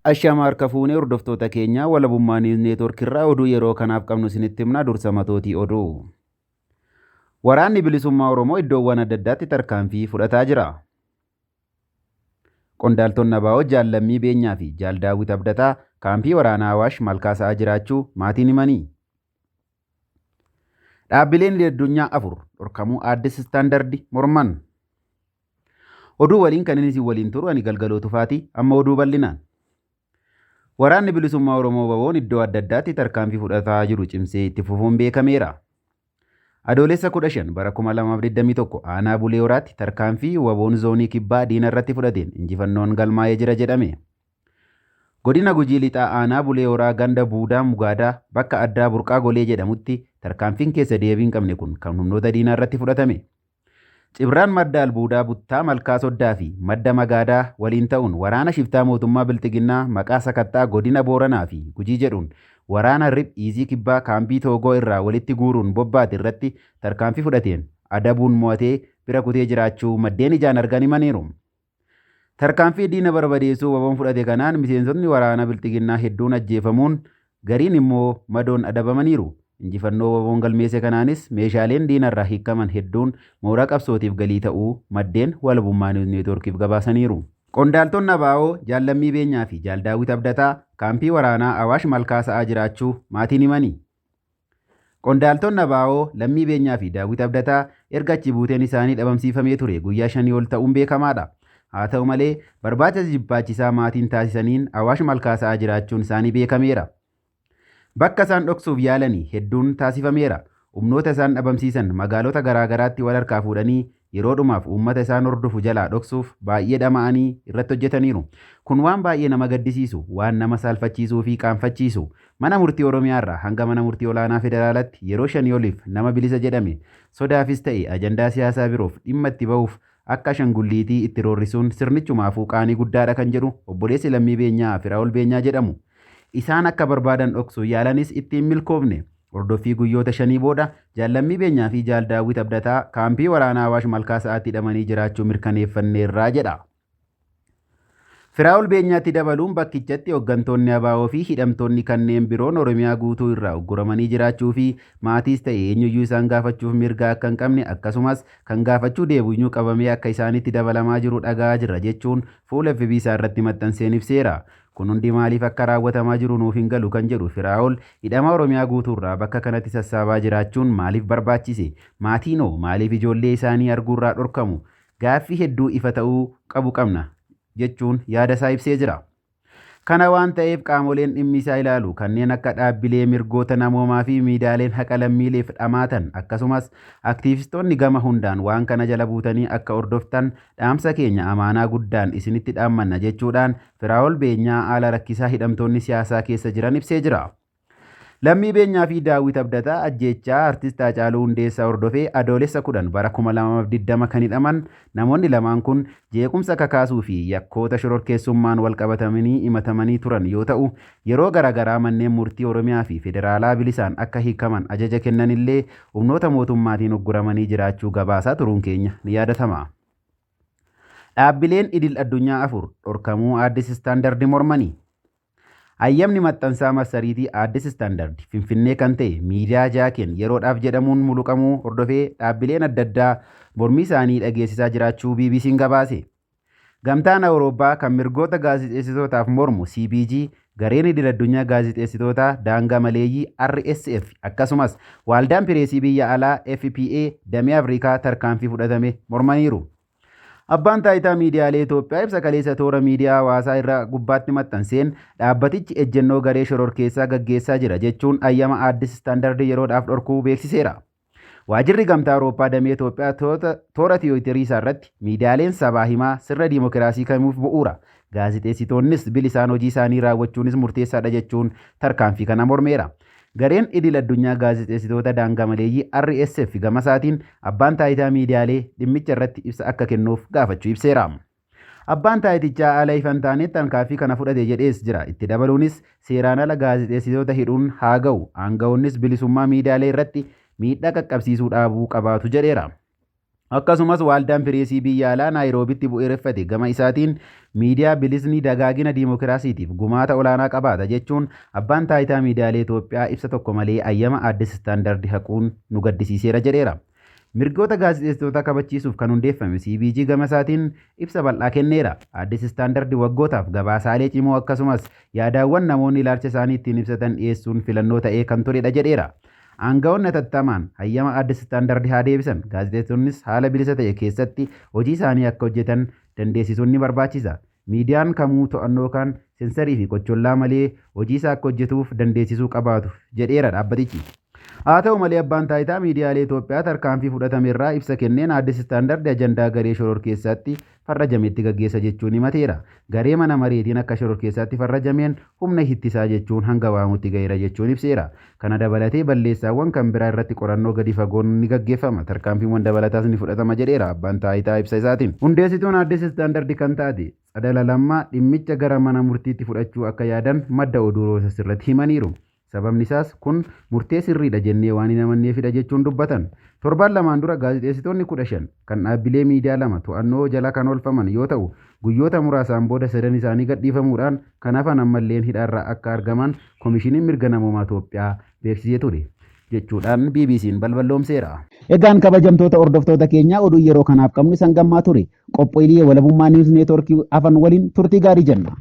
Ashama harka fuunee hordoftoota keenyaa Walabummaa Niwus Neetwoork irraa oduu yeroo kanaaf qabnu isinitti himna dursa matootii oduu. Waraanni Bilisummaa Oromoo iddoowwan adda addaatti tarkaanfii fudhataa jira. Qondaaltonni ABO Jaal Lammii Beenyaa fi Jaal Daawwit Abdataa kaampii waraanaa Awaash Malkaa Sa'aa jiraachuu maatiin himanii. Dhaabbileen idil-addunyaa 4 dhorkamuu Addis Standard morman. Oduu waliin kan inni isin waliin turu ani Galgaloo Tufaati. Amma oduu bal'inaan. Waraanni Bilisummaa Oromoo WBOn iddoo adda addaatti tarkaanfii fudhataa jiru cimsee itti fufuun beekameera. Adoolessa 15 bara 2021 aanaa Bulee Horaatti tarkaanfii WBOn zoonii kibbaa diina irratti fudhateen injifannoon galmaa'ee jira jedhame. Godina Gujii Lixaa aanaa Bulee Horaa ganda Buudaa Mugaadaa bakka addaa Burqaa Golee jedhamutti tarkaanfiin keessa deebii hin qabne kun kan humnoota diinaa irratti fudhatame. Cibraan madda albuudaa Buttaa Malkaa Soddaa fi Madda Magaadaa waliin ta'uun waraana shiftaa mootummaa Bilxiginnaa maqaa sakatta'aa godina Booranaa fi Gujii jedhuun waraana rib Iizii Kibbaa kaampii Toogoo irraa walitti guuruun bobbaate irratti tarkaanfii fudhateen adabuun mo'atee bira kutee jiraachuu maddeen ijaan argan himaniiru. Tarkaanfii diina barbadeessuu WBOn fudhate kanaan miseensotni waraana Bilxiginnaa hedduun ajjeefamuun gariin immoo madoon adabamaniiru. Injifannoo WBOn galmeesse kanaanis meeshaaleen diinarraa hiikkaman hedduun mooraa qabsootiif galii ta'uu maddeen Walabummaa News Network'f gabaasaniiru. Qondaaltonni ABO Jaal Lammii Beenyaa fi Jaal Daawwit Abdataa kaampii waraanaa Awaash Malkaa Sa'aa jiraachuu maatiin himani. Qondaaltonni ABO Lammii Beenyaa fi Daawwit Abdataa erga achi buuteen isaanii dhabamsiifamee ture guyyaa shanii ol ta'uun beekamaadha. Haa ta'u malee, barbaacha jibbaachisaa maatiin taasisaniin Awaash Malkaa Sa'aa jiraachuun isaanii beekameera. Bakka isaan dhoksuuf yaalani hedduun taasifameera. Humnoota isaan dhabamsiisan magaalota garaa garaatti wal harkaa fuudhanii yeroo dhumaaf uummata isaan hordofu jalaa dhoksuuf baay'ee dhama'anii irratti hojjetaniiru. Kun waan baay'ee nama gaddisiisu, waan nama saalfachiisuu fi qaanfachiisu. Mana Murtii Oromiyaa irraa hanga Mana Murtii Olaanaa Federaalatti yeroo shanii oliif nama bilisa jedhame sodaafis ta'e ajandaa siyaasaa biroof dhimma itti bahuuf akka ashangulliitii itti roorrisuun sirnichumaafuu qaanii guddaadha kan jedhu obboleessi Lammii Beenyaa Firaa'ol Beenyaa jedhamu. Isaan akka barbaadan dhoksuu yaalanis itti hin milkoofne. Hordoffii guyyoota shanii booda Jaal Lammii Beenyaa fi Jaal Daawwit Abdataa kaampii waraanaa Awaash Malkaa Sa'aatti hidhamanii jiraachuu mirkaneeffanneerra jedha. Firaa'ol Beenyaatti dabaluun bakkichatti hoggantoonni ABO fi hidhamtoonni kanneen biroon Oromiyaa guutuu irraa ugguramanii jiraachuu fi maatiis ta'e eenyuyyuu isaan gaafachuuf mirga akka hin qabne akkasumas kan gaafachuu deebi'uyyuu qabamee akka isaanitti dabalamaa jiru dhaga'aa jirra jechuun fuula FB isaa irratti maxxanseen ibseera. Kun hundi maaliif akka raawwatamaa jiru nuuf hin galu kan jedhu Firaa'ol, hidhamaa Oromiyaa guutuurraa bakka kanatti sassaabaa jiraachuun maaliif barbaachise? Maatiinoo maaliif ijoollee isaanii arguurraa dhorkamu? Gaaffii hedduu ifa ta'uu qabu qabna, jechuun yaadasaa ibsee jira. Kana waan ta'eef qaamoleen dhimmi isaa ilaalu kanneen akka dhaabbilee mirgoota namoomaa fi miidiyaaleen haqa lammiileef dhamaatan akkasumas aktiivistoonni gama hundaan waan kana jala buutanii akka hordoftan dhaamsa keenya amaanaa guddaan isinitti dhaammanna jechuudhaan Firaa'ol Beenyaa haala rakkisaa hidhamtoonni siyaasaa keessa jiran ibsee jira. Lammii Beenyaa fi Daawwit Abdataa ajjeechaa Artist Haacaaluu Hundeessaa hordofee Adoolessa 10 bara 2020 kan hidhaman namoonni lamaan kun jeequmsa kakaasuu fi yakkoota shororkeessummaan walqabatamanii himatamanii turan yoo ta'u, yeroo garaagaraa manneen murtii Oromiyaa fi Federaalaa bilisaan akka hiikaman ajaja kennanillee humnoota mootummaatiin ugguramanii jiraachuu gabaasaa turuun keenya ni yaadatama. Dhaabbileen idil-addunyaa 4 dhorkamuu Addis Standard mormani. Hayyamni maxxansaa marsariitii Addis Standard Finfinnee kan ta'e miidiyaa Jaakeen yeroodhaaf jedhamuun muluqamuu hordofee dhaabbileen adda addaa mormii isaanii dhageessisaa jiraachuu BBC'n gabaase. Gamtaan Awurooppaa kan mirgoota gaazexeessitootaaf mormu CPG, Gareen idil-addunyaa gaazexeessitootaa daangaa maleeyyii RSF akkasumas Waaldaan Pireesii Biyya Alaa FPA damee Afrikaa tarkaanfii fudhatame mormaniiru. Abbaan Taayitaa Miidiyaalee Itoophiyaa ibsa kaleessa toora miidiyaa hawaasaa irra gubbaatti maxxanseen dhaabbatichi ejjennoo garee shororkeessaa gaggeessaa jira jechuun hayyama Addis Standard yeroodhaaf dhorkuu beeksiseera. Waajirri Gamtaa Awurooppaa damee Itoophiyaa toora tiwiitarii isaarratti miidiyaaleen sabaa himaa sirna diimokiraasii kamiif bu'uura, gaazexeessitoonnis bilisaan hojii isaanii raawwachuunis murteessaadha jechuun tarkaanfii kana mormeera. Gareen idil addunyaa gaazexeessitoota daangaa maleeyyii RSF gamasaatiin abbaan taayitaa miidiyaalee dhimmicha irratti ibsa akka kennuuf gaafachuu ibseera. Abbaan taayitichaa haala ifa hin taaneen tarkaanfii kana fudhate jedhees jira. Itti dabaluunis seeraan ala gaazexeessitoota hidhuun haa ga'u, aanga'oonnis bilisummaa miidiyaalee irratti miidhaa qaqqabsiisuu dhaabuu qabaatu jedheera. Akkasumas Waaldaan Pireesii biyya alaa Naayiroobitti bu'uureffate gama isaatiin miidiyaa bilisni dagaagina diimokiraasiitiif gumaata olaanaa qabaata jechuun abbaan taayitaa miidiyaalee Itoophiyaa ibsa tokko malee ayyama Addis Standard haquun nu gaddisiiseera jedheera. Mirgoota gaazexeessitootaa kabachiisuuf kan hundeeffame CBG gama isaatiin ibsa bal'aa kenneera. Addis Standard waggootaaf gabaasaalee cimoo akkasumas yaadaawwan namoonni ilaalcha isaanii ittiin ibsatan dhiyeessuun filannoo ta'ee kan turedha jedheera. Aangawoonni hatattamaan hayyama Addis Standard haa deebisan. Gaazexeessonnis haala bilisa ta'e keessatti hojii isaanii akka hojjetan dandeessisuun ni barbaachisa. Miidiyaan kamuu to'annoo kan sensarii fi qochollaa malee hojii isaa akka hojjetuuf dandeessisuu qabaatu jedheera dhaabbatichi. Haa ta'u malee abbaan taayitaa miidiyaalee Itoophiyaa tarkaanfii fudhatame irraa ibsa kenneen Addis Standard ajandaa garee shororkeessaatti farrajametti gaggeessa jechuun himateera. Garee mana mareetiin akka shororkeessaatti farrajameen humna ittisaa jechuun hanga waamutti gaheera jechuun ibseera. Kana dabalatee balleessaawwan kan biraa irratti qorannoo gadi fagoon ni gaggeeffama. Tarkaanfiiwwan dabalataas ni fudhatama jedheera abbaan taayitaa ibsa isaatiin. Hundeessituun Addis Standard kan taate Tsadala Lammaa dhimmicha gara mana murtiitti fudhachuu akka yaadan madda oduu Reuters irratti himaniiru. Sababni isaas kun murtee sirriidha jennee waan hin amanneefidha jechuun dubbatan. Torbaan lamaan dura gaazexeessitoonni 15 kan dhaabbilee miidiyaa lama to'annoo jala kan oolfaman yoo ta'u, guyyoota muraasaan booda sadan isaanii gadhiifamuudhaan kan hafan ammalleen hidhaarra akka argaman Komishiniin Mirga Namoomaa Itoophiyaa beeksisee ture jechuudhaan BBC'n balballoomseera. Egaan kabajamtoota hordoftoota keenyaa oduun yeroo kanaaf qabnu isan gammaa ture. Qophiilee walabummaa Niwus Neetwoorkii hafan waliin turtii gaarii jenna.